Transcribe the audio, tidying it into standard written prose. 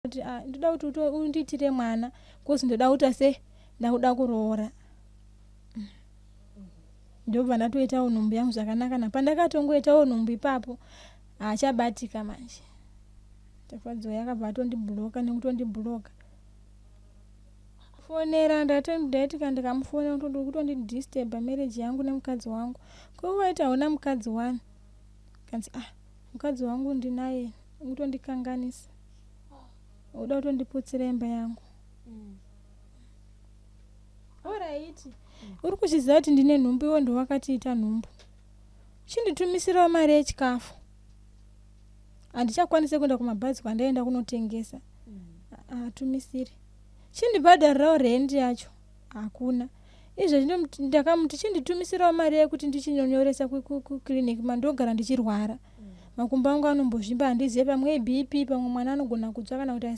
Kuti ah, ndoda kuti undiitire mwana kozi ndoda kuita se ndakuda kuroora. Ndobva ndatoitawo nhumbu yangu zvakanaka. Napandakatongoitawo nhumbu ipapo, haachabatika manje. Tafadzwa yakabva atondibhuloka nekutondibhuloka. Fonera ndaiti kana ndikamufonera kutondidisturba marriage yangu nemukadzi wangu. Ko waiti hauna mukadzi wani? Kanzi ah, mukadzi wangu ndinaye, ukutondikanganisa, uda kutondiputsira imba yangu. Alright, uri kuzviziva kuti ndine nhumbu, iwo ndowakatiita nhumbu, chinditumisirawo mari yechikafu, handichakwanisi kuenda kumabhazi kwandaenda kunotengesa. Hatumisiri. Chindibhadharirawo rendi yacho, hakuna. Izvezvi ndakamuti chinditumisirawo mari yekuti ndichinonyoresa kukliniki mandogara ndichirwara. Makumbo angu anombozvimba, handizive, pamwe iBP, pamwe mwana anogona kutsva kana kuti.